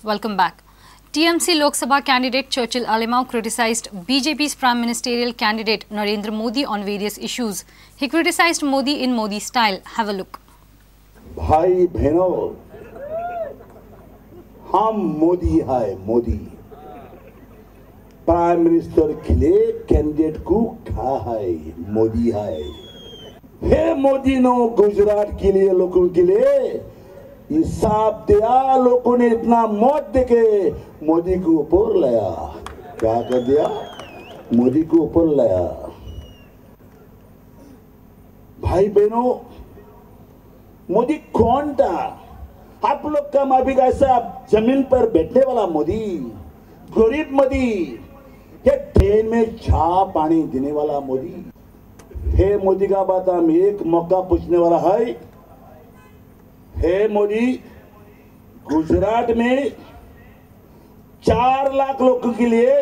Welcome back. TMC Lok Sabha candidate Churchill Alemao criticized BJP's Prime Ministerial candidate Narendra Modi on various issues. He criticized Modi in Modi style. Have a look. भाई बहनों, हम मोदी है Modi. Prime minister K लिए candidate को खा है मोदी है। हे Modi no Gujarat K लिए लोगों K लिए हिसाब दिया, लोगों ने इतना मौत देके मोदी को ऊपर लाया। क्या कर दिया? मोदी को ऊपर लाया। भाई बहनों, मोदी कौन था? आप लोग का माफी ऐसा जमीन पर बैठने वाला मोदी, गरीब मोदी, ये ट्रेन में छा पानी देने वाला मोदी। हे मोदी का बात हम एक मौका पूछने वाला है। हे मोदी, गुजरात में 4 लाख लोगों के लिए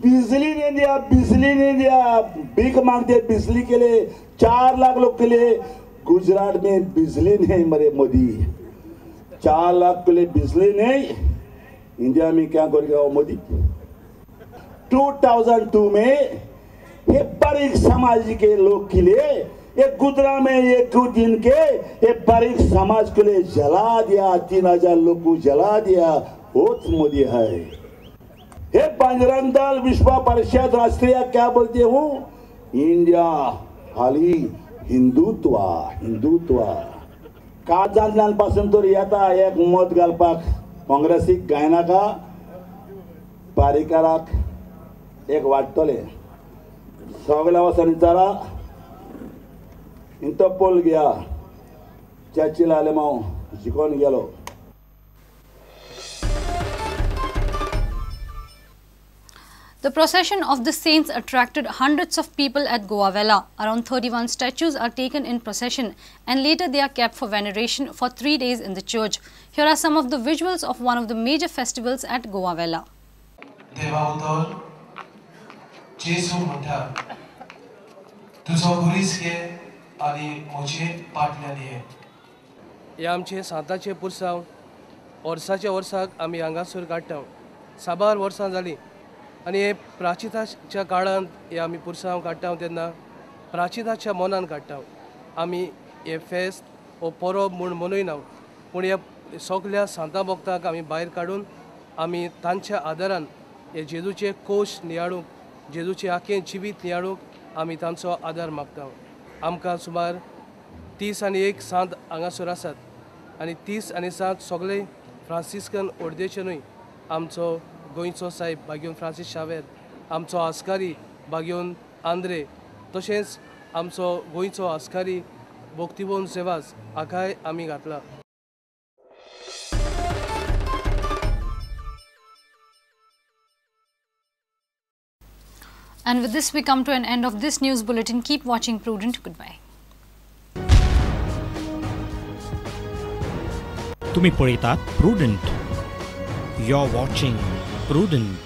बिजली नहीं दिया, बिजली नहीं दिया, भीख मांगते बिजली के लिए। 4 लाख लोग के लिए गुजरात में बिजली नहीं मरे मोदी। 4 लाख के लिए बिजली नहीं, इंडिया में क्या करेगा वो मोदी? 2002 में ये बारीक समाज के लोग के लिए एक गुजरात में एक दिन के एक बारीक समाज के लिए जला दिया, 3000 लोग को जला दिया। वो मोदी है। हे बजरंग दल विश्व परिषद राष्ट्रीय क्या बोलते हूँ, इंडिया हाली हिंदुत्व हिंदुत्व। काळजांतल्यान पासून तर येता एक मत घालपाक काँग्रेसीक गायनाका पारीकाराक एक वाडटले सगळ्या वचून विचारा इंटरपोल गया चर्चिल आलेमाव जिकोन गेलो। The procession of the saints attracted hundreds of people at Goa Vela. Around 31 statues are taken in procession and later they are kept for veneration for 3 days in the church. Here are some of the visuals of one of the major festivals at Goa Vela. हे आमचे सांताचे पुरसांव वर्साच्या वर्साक आमी हांगासर काडटा। साबार वर्सां जालीं आनी हे प्राचिताच्या काळांत हे आमी पुरसांव काडटा तेन्ना प्राचिताच्या मनान काडटा। आमी हे फेस्त हो परब म्हूण मनयना, पूण ह्या सगल्या सांता भक्तांक आमी भायर काडून आमी तांच्या आदारान हे जेजूचे कोश नियाळूंक, जेजूचे आखें जिवीत नियाळूंक आमी तांचो आदार मागता। आमकां सुमार 31 सांत हांगासर आसात आनी 37 सगळे फ्रांसिस्कन ओर्देचे न्हय, आमचो गोंयचो साहेब बागेवन फ्रांसीस शावेर, आमचो आस्कारी बागेवन आंद्रे, तशेंच आमचो गोंयचो आस्कारी भोक्तिबोन सेवाज हाकाय आमी घातला। And with this we come to an end of this news bulletin. Keep watching Prudent. Goodbye. तुम्ही पळयतात Prudent. You're watching Prudent.